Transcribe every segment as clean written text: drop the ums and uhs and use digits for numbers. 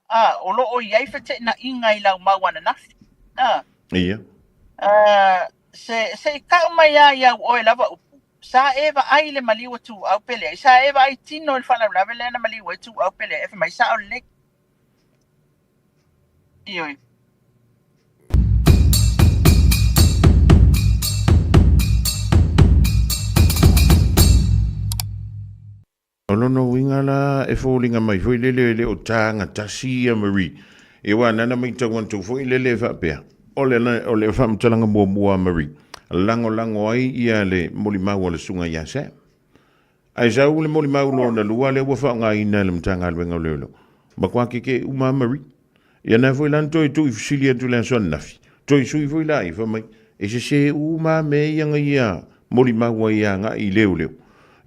A, o lo o i ai feteenaiga i lau mau ananafi. A. Ia. A, se, se i kau mai lava i au oe lava upu, sa e vaai i le maliu o Tuuau pe leai? Sa e vaai tino i le faalavelave lea na maliu ai Tuuau pe leai? E fai mai, Sao lelei. Ioe. O lona uiga la e foliga mai foi lele e le o taga tasi ia Marie. Ia aua nana maitau atu foi lele e faapea, o le, o le faamatalaga muamua a Marie, lagolago ai ia le molimau a le susuga ia Sam. Ae sau le molimau lona lua lea ua faaaogaina e le Matagaluega o Leoleo, matua kekee uma a Marie. Ia na foi la na toe tuu i fesili atu i le aso ananafi, toe sui foi la ia fai mai, e sese uma lava mea ia na ia molimau ai agai i leoleo.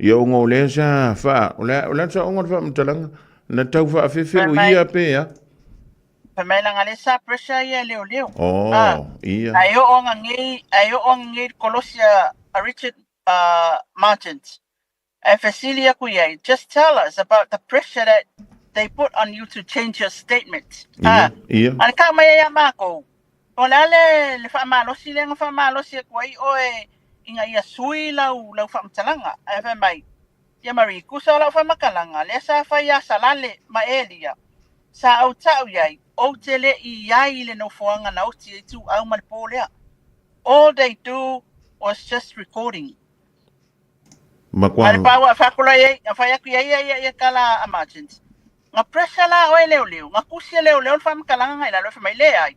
Ia ona o lea sa faa, o le a, o le a le saoga o le faamatalaga, na tau faafefe Fai o mai, ia pe a? fai mai leaga lea sa pressure ia e leoleo. Oh, Ah, ia. ae oo ananei, ae oo ananei i le kolosi a, a Richard Martins. Ae fesili aku i ai, just tell us about the pressure that they put on you to change your statement. Ia, ia. A le kau mai ai ia mākou, o le a le, le faamalosi lea na faamalosi atu ai oe ina ia sui lau, lau faamatalaga. Ae fai mai, Ia Marie, tusa o lau faamatalaga, lea sa fai ia Salale ma Elia, sa ou tau i ai, ou te le i i ai i le nofoaga na oti ai Tuuau ma le pō lea. All they do was just recording. Matua. A le pau a whakola i ai, a whai aku i ai ia ia kala a Martins. Nga pressure la oe leo leo, nga kusi e leo leo le whamakalanga ngai lalo e whamai le ai.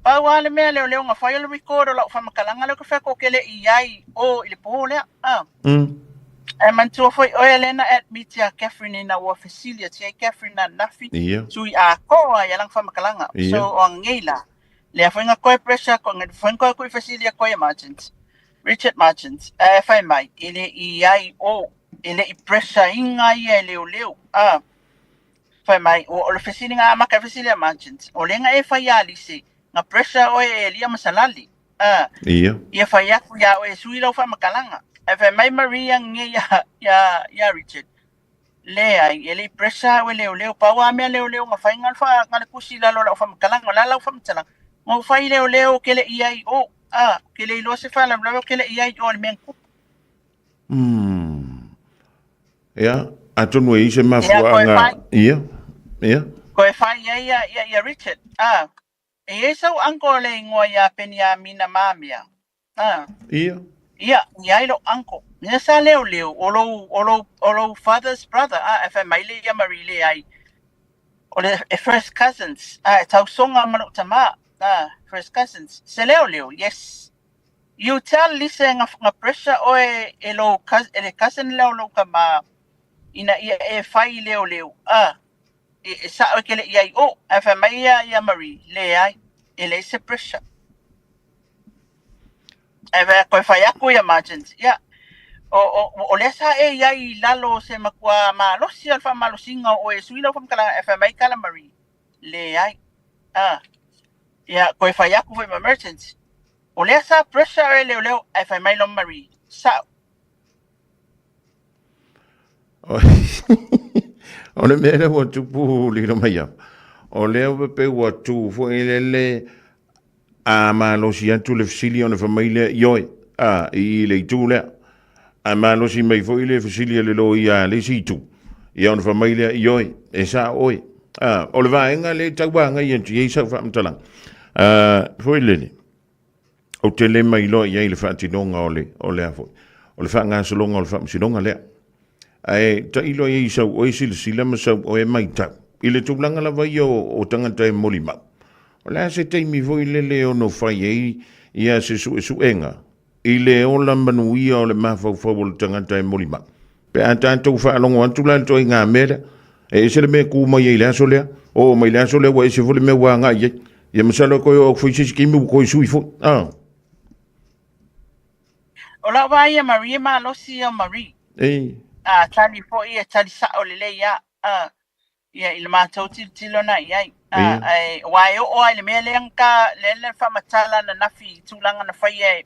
Pau a le mea leo leo nga whai o le record o lau whamakalanga leo ka whako ke le i ai o i le pō lea. Ah. E manatua foi oe lea na admit ia Catherine ina ua fesili atu ai Catherine ananafi, Ia. tui atoa ia lana whamakalanga. Ia. So o angei la. Lea foi nga koe pressure ko nga foi koe kui fesili a koe Martins. Richard Martins, ae fai mai, e le i ai o, e le i pressure inga ia e leoleo. Ah. Fai mai, o, o le fesiliga amata e fesili a Martins, o lea nga e fai ia Lise, nga pressure oe e Elia ma Salali. Ah. Ia. Ia fai aku ia oe e sui lau faamatalaga. Ae fai mai Maria nge ia, ia, ia Richard, Leai, e le i pressure au e leoleo. Pau a mea leoleo na fai nga le fa, nga le kusi i lalo o lau faamatalaga. O le a lau faamatalaga? Na ou fai leoleo ou ke le i ai o, a, ou ke le iloa se faalavelave ou ke le i ai o i le mea na tupu. Umm. Ia, atonu e i ai se Ia, koe mafuaaga, fai. ia, ia. Koe fai ai ia, ia, ia Richard, a, e i ai sau uncle le igoa ia Peniamina Mamea. A. Ia. Ia, i ai lou uncle. Ia sa leoleo, o lou, o lou, o lou father's brother, a, e fai mai le ia Marie leai. O le e first cousins, a, e tausoga ma lou tama, a, first cousins. Se leoleo, yes. You tell Lisa nga, nga pressure oe e lou, e le cousin lea o lou tama, ina ia e fai leoleo, a, e, e sao e ke le i ai o. Ae fai mai ia, ia Marie, leai, e leai se pressure. Ae fai koe fai aku ia Martins, ia, o, o, o lea sa e i ai i lalo o se matua malosi o le faamalosiga o oe e sui lau faamatalaga, ae fai mai Kala Marie, leai. Ah, ia, koe fai aku foi ma Mertens, o lea sa pressure e leoleo, ae fai mai Loma Marie, sao. O le mea lea ua tupu lilo mai au, o lea ua pei ua tu foi lele a malosi atu le fesili ona fai mai lea, ioe, a, i le itu lea. A malosi mai foi le fesili a le loia a le isi itu, ia ona fai mai lea, ioe, e sao oe. A, o le vaega lea e tau agai atu i ai sau faamatalaga. A, foi lele, ou te le mailoa i ai le faatinoga o le, o le a foi, o le faagasologa o le faamasinoga lea. Ae tailo i ai i sau oe silasila ma sau oe matau i le tulaga lava ia o, o tagata e molimau. O le a se taimi foi lele e ono fai ai ia se suesuega i le ola manuia o le mafaufau o le tagata e molimau? Pe a tatou faalogo atu la i le ituaiga mea lea, e ese le mea e tu mai ai i le aso lea, oo mai le aso lea ua ese foi le mea ua agai i ai. Ia masalo e toe oo atu foi se isi taimi ua toe sui foi. Ah. O lau vaai ia Marie e malosi ia o Marie. Ei. A tali foi e tali sao lelei a. A ia i le matou tilotilo na i ai. A Ia. ae aua e oo lava i le mea lea na ta lea na faamatala ananafi i tulaga na faia e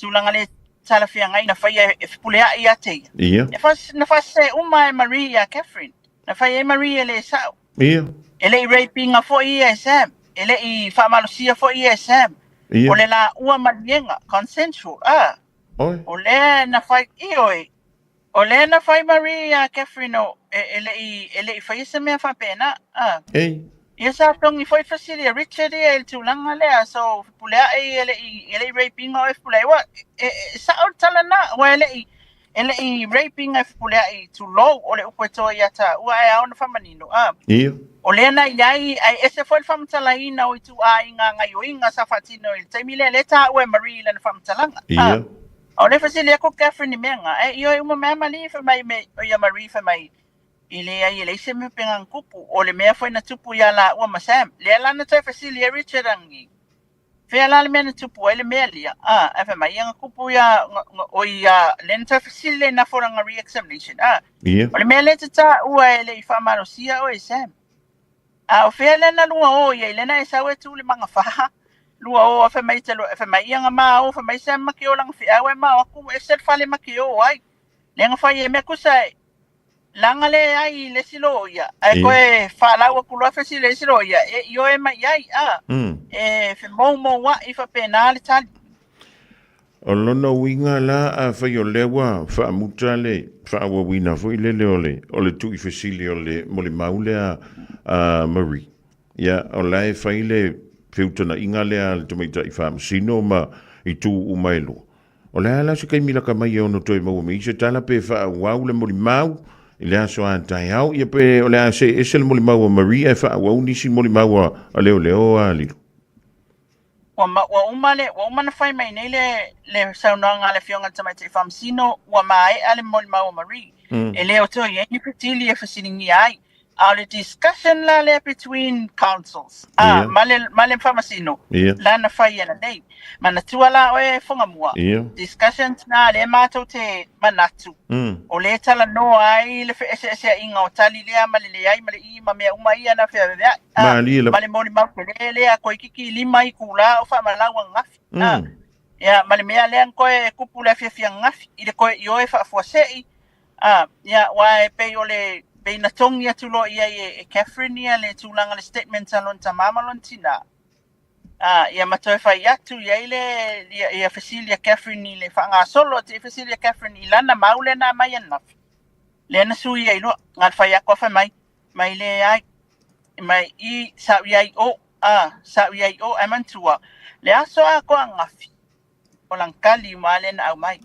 tulaga le talafeagai na faia e fepuleai ia te ia. Ia. E fas, na faasese uma e Marie ia Catherine. Na fai ai Marie e le sao. Ia. E le i rape ina foi ia e Sam. E le i faamalosia foi ia e Sam. Ia. O le laua maliega, consensual, a. Oi. O lea na fai, ioe, o lea na fai Marie ia Catherine o, e, e le i, e le i faia se mea faapena, a. Ei. Ia sa togi foi fesili a Richard ia i le tulaga lea, so Fepuleai e le i, e le i rape ina oe Fepuleai, ua, e, e, sao le tala na, ua e le i, e le i rape ina e Fepuleai, tulou, o le upu e toa ia taua, ae ao ona faamanino, a. Ia. O lea na i ai, ae ese foi le faamatalaina o ituaiga gaioiga sa faatino i le taimi lea, lea e taua e Marie i lana faamatalaga. Ia. A o lea e fesili aku Catherine i mea na, ae ioe uma mai a Malie fai mai me, o ia Marie fai mai, e leai e leai se mea pena na tupu, o le mea foi na tupu ia laua ma Sam. Lea la na toe fesili ai Richard angi, fea la le mea na tupu ai le mea lia? A, ae fai mai, ia na tupu ia, o ia, lea na toe fesili le nafo lana re-examination. A, Ia. o le mea lea te taua e le i faamalosia oe Sam. A o fea lea na lua o i ai, lea na e sau e tu le magafa, lua o a fai mai te lua, fai mai ia na ma o, fai mai Sam ma ke o langa feau e ma o aku, ese le fale ma ke o ai. Lea na fai e mea kusa e, laga le ai i le isi loia, ae koe faalau atu loa fesili i le isi loia, e ioe mai i ai, a, e femoumoua'i faapena le tali. O lona uiga la, afai o lea ua faamuta le faaauauina foi lele o le, o le tuuifesili o le molimau lea a Marie, ia, o la e fai le feutagaiga lea a le tamaitai faamasino ma itu uma e lua. O le a la se taimi laka mai e ono toe maua mai ai se tala pe faaauau le molimau i le aso a taeao, ia pe o le a see ese le molimau a Marie ae faaauau nisi molimau a leoleo a Lilo? Ua, ma, ua uma le, ua uma ona fai mai nei le, le saunoaga a le Afioga i le Tamaitai Faamasino, ua maea le molimau a Marie. E le o toe i ai ni fesili e fesiligia ai. A o le discussion la lea between counsels, a, ma le, ma le Faamasino, la na fai ananei. Manatua la oe e Fogamua, discussions na lea matou te manatu, o lea e talanoa ai le feeseeseaiga o tali lea ma le leai ma le i ma mea uma ia na feaveaveai, a, ma le molimau tele lea toeitiiti 5 itula o faamalau ananafi, a, ia, ma le mea lea na toe tupu le afiafi ananafi i le toe ioe faafuasei. A, ia, aua e pei o le, pei na togi atu loa i ai e, e Catherine ia le tulaga le statement a lona tamā ma lona tinā. A, ia ma toe fai atu i ai le, ia, ia fesili a Catherine i le faagasolo atu i fesili a Catherine i lana mau lea na aumai ananafi. Lea na sui ai loa, na fai atu a fai mai, mai leai, mai i, sa ou i ai i o, a, sa ou i ai i o, ae manatua, le aso atoa ananafi, o lana tali uma lava lea na aumai.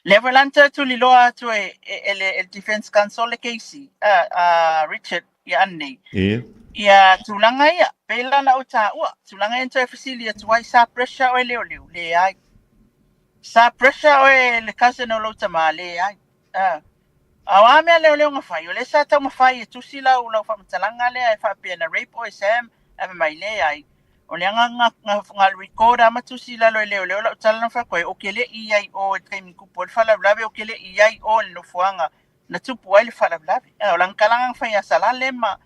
Lea foi la na toe tuliloa atu e, e, e le, e le Defence Counsel le keisi a, a Richard ia anei. Ia. Ia tulaga ia, pei la na ou taua, tulaga ia na toe fesili atu ai, sa pressure oe leoleo? Leai. Sa pressure oe le cousin o lou tama? Leai. A, a o a mea leoleo na fai? O lea sa taumafai e tusi lau, lau faamatalaga lea e faapea na rape oe Sam, ae fai mai, leai. O lea na, na, na, na record lava ma tusi i lalo e leoleo lau tala na fai atu ai, ou te le i i ai i o i le taimi tupu ai le faalavelave, ou te le i i ai i o i le nofoaga na tupu ai le faalavelave. A o lana tala na fai ia Salale ma,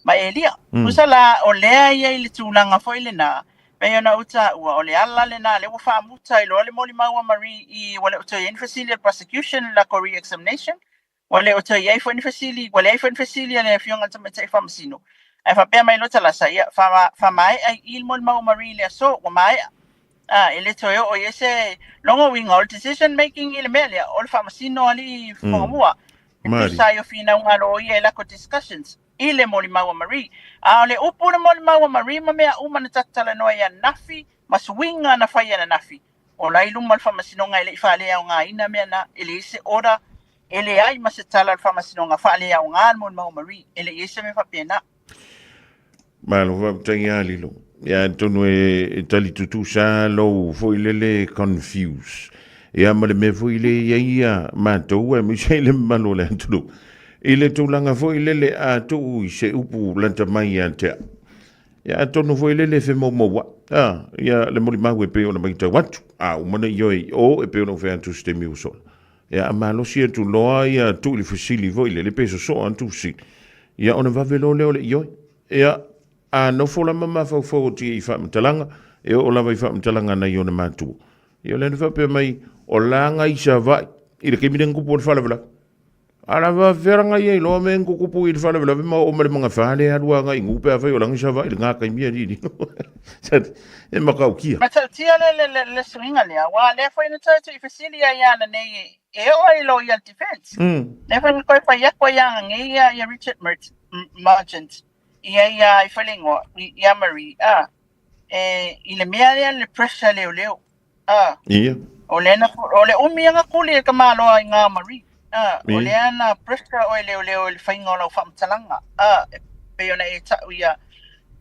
ma Elia. Tusa la, o lea e i ai le tulaga foi lena, pei ona ou taua, o le ala lena, lea ua faamuta ai loa le molimau a Marie i, ua le o toe i ai ni fesili a le prosecution i le latou re-examination, Ua le o toe i ai foi ni fesili, ua leai foi ni fesili a le Afioga i le Tamaitai Faamasino. Ae faapea mai loa Talasa, ia, faamaea i i le molimau a Marie i le aso, ua maea. A, e le toe oo i ai se lona uiga o le decision making i le mea lea, o le Faamasino alii Fogamua. E tusa ai o finauga a loia i lako discussions i le molimau a Marie. A o le upu i le molimau a Marie ma mea uma na tatou talanoa ai ananafi ma suiga na fai ananafi, O la i luma o le Faamasinoga e le i faaleaogaina mea na, e leai se order, e leai ma se tala a le Faamasinoga faaleaoga le molimau a Marie, e le i ai se mea faapena. Malo faafetai ia Lilo. Ia atonu e tali tutusa lou foi lele confuse. Ia ma le mea foi le i ai ia matou aemaise ai le mamalu o le atunuu. I le tulaga foi lele a tuu i se upu lata mai ia te au. Ia atonu foi lele e femoumoua'i, a, ia le molimau e pei ona matau atu, a uma ona ioe i o e pei ona ou fai atu i se taimi ua sola. Ia a malosi atu loa ia tuu i le fesili foi lele pe sosoo atu fesili, ia ona vave loa lea o le ioe. Ia, a nofo la ma mafaufau atu i faamatalaga, e oo lava i faamatalaga a nai ona matua. Ia o lea na faapea mai, o la na i Savaii i le taimi lea na tupu ai le faalavelave. A la faafefea laga ia iloa mea e tutupu i le faalavelave ma oo ma le magafa lea e alu agai i Nuu pe afai o lagi Savaii i lena taimi alii Lino. E matautia. Matautia le le le le suiga lea, aua lea foi na toe tuuifesili ai ia ananei e oo ai loia o le defense. Lea foi na toe fai atu ai ia ananei ia ia Richard Margent ia ia i Falegoa ia Marie a e i le mea lea le pressure leoleo. A. Ia. O lea na, o le umi aga kuli e ka maloa i ngā Marie. A, o lea na pressure o e leoleo i le whainga o lau whaamatalaga. A, e pei ona e ta'u ia,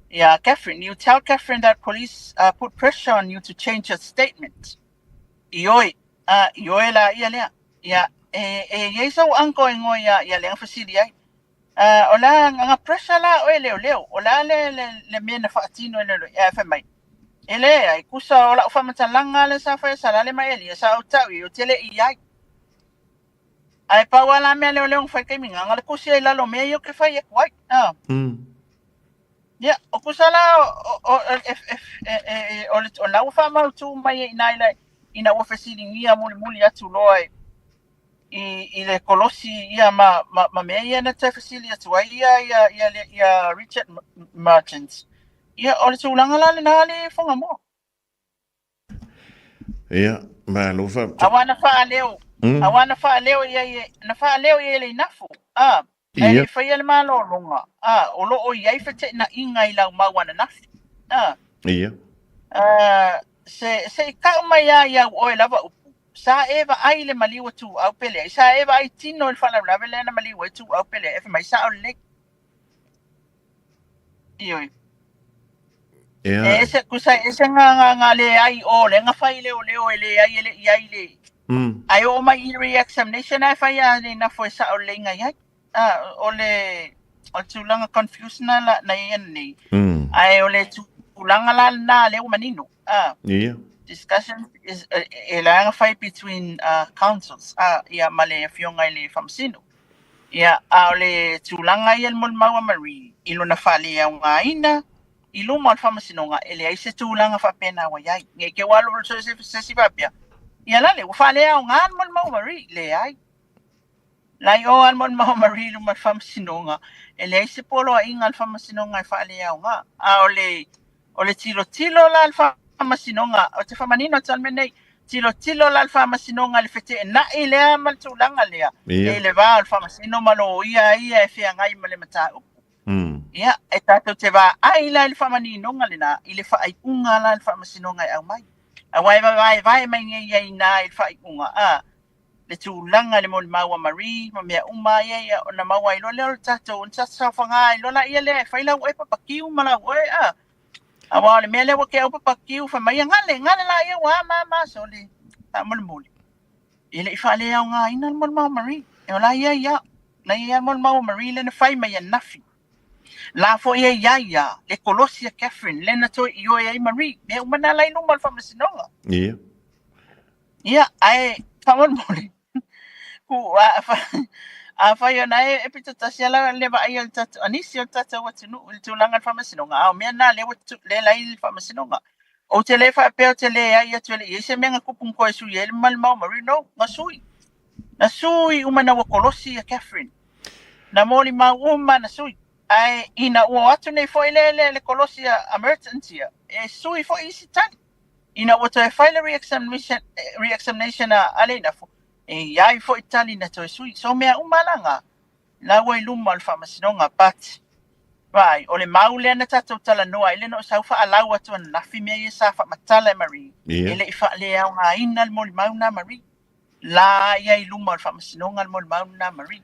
ia Catherine. You tell Catherine that police put pressure on you to change your statement. Ioe. A, ioe la ia lea. Ia, e, e iai sau uncle e ngoe ia, ia lea fesili ai. A, o la nga pressure la o e leoleo. O la le, le, le mea na whaatino e leoleo. E fai mai. E leai, kusa o lau faamatalaga lea sa faia sa lale mai Elia, sa ou tau i o tele i ai. Ae pau a la mea leoleo na fai taimi na, na le kusi ai lalo mea ia o ke fai aku ai. Ah. Ia, o kusa la o o e e e e o le o la ua faamautu mai ai ina ila ina ua fesiligia mulimuli atu loa e i i le kolosi ia ma ma ma mea ia na toe fesili atu ai ia ia ia ia Richard Martins. Ia, o le tulaga la lena le Fagamoa. Ia, malo fa. Aua na faaleo, aua na faaleo i ai, na faaleo i ai le inafu. A, ae le i faia le malologa, a, o lo o i ai feteenaiga i lau mau ananafi. A. Ia. A, se, se i kau mai lava i au oe lava upu, sa e vaai i le maliu a Tuuau pe leai, sa e vaai tino i le faalavelave lea na maliu ai Tuuau pe leai, e fai mai sao lelei. Ioe. Ia. E ese, kusa e ese ngā, ngā, ngā leai o le nga whai leo leo e leai e le i ai le. Ai o mai i re-examination ai whai a le nafo e sao le inga i ai. Ah, o le, o le tūlanga confused na la, na ia nei. Ai o le tūlanga la na le manino. Ah. Ia. Discussion is e la nga whai between councils. Ah, ia ma le afionga i le whamasino. Ia, a o le tulaga ia i le molimau a Marie, i lona faaleaogaina i luma o le faamasinoga, e leai se tulaga faapena ua i ai. Ne i te ua alu se isi faapea, Ia lale, ua faaleaoga le molimau a Marie. Leai. La i o lava le molimau a Marie i luma o le faamasinoga, e leai se poloaiga a le faamasinoga e faaleaoga. A o le O le tilotilo la a le Faamasinoga, ou te faamanino atu le mea nei, tilotilo la a le Faamasinoga i le feteenai lea ma le tulaga lea, Ia. i le va o le Faamasino ma loia ia e feagai ma le mataupu. Ia, e tatou te vaai la i le faamaninoga lena, i le faaiuga la a le Faamasinoga e aumai. Aua e vaevae mai nei ia inā i le faaiuga, a, le tulaga i le molimau a Marie ma mea uma ia ia ona maua ai loa lea o le tatou ona tatou saofaga ai loa laia lea e fai lau oe papakiu ma lau oe a aua o le mea lea ua ke au papakiu fai mai ia gale gale laia ua a ma ma sole faamolemole e le i faaleaogaina le molimau a Marie e o la ia ia la ia le molimau a Marie lea na fai mai ananafi la foi e ia ia le kolosi a Catherine lea na toe ioe ai Marie mea uma na la i luma o le faamasinoga. Ia. Ia, ae faamolemole, ku, a, fa, afai ona e, e pito tasi ala le vaai o le tatou, a nisi o le tatou atunuu i le tulaga o le faamasinoga, a o mea na lea ua tu, lea la i le faamasinoga. Ou te le faapea ou te leai atu e le i ai se mea na kupu na toe sui ai le malimau Marie, no, na sui. Na sui uma ina ua kolosi ia Catherine. Na molimau uma na sui. Ae ina ua o atu nei foi le, le, le kolosi a, a Mertens ia, e sui foi isi tali. Ina ua toe fai le re-examination, re-examination a Aleinafo, e i ai foi tali na toe sui. So mea uma la nga, la ua i luma o le faamasinoga, but, vaai, o le mau lea na tatou talanoa ai lea na ou sau faalau atu ananafi mea ia sa faamatala e Marie, Ia. e le i faaleaogaina le molimau na Marie. La ia i luma o le faamasinoga le molimau na Marie.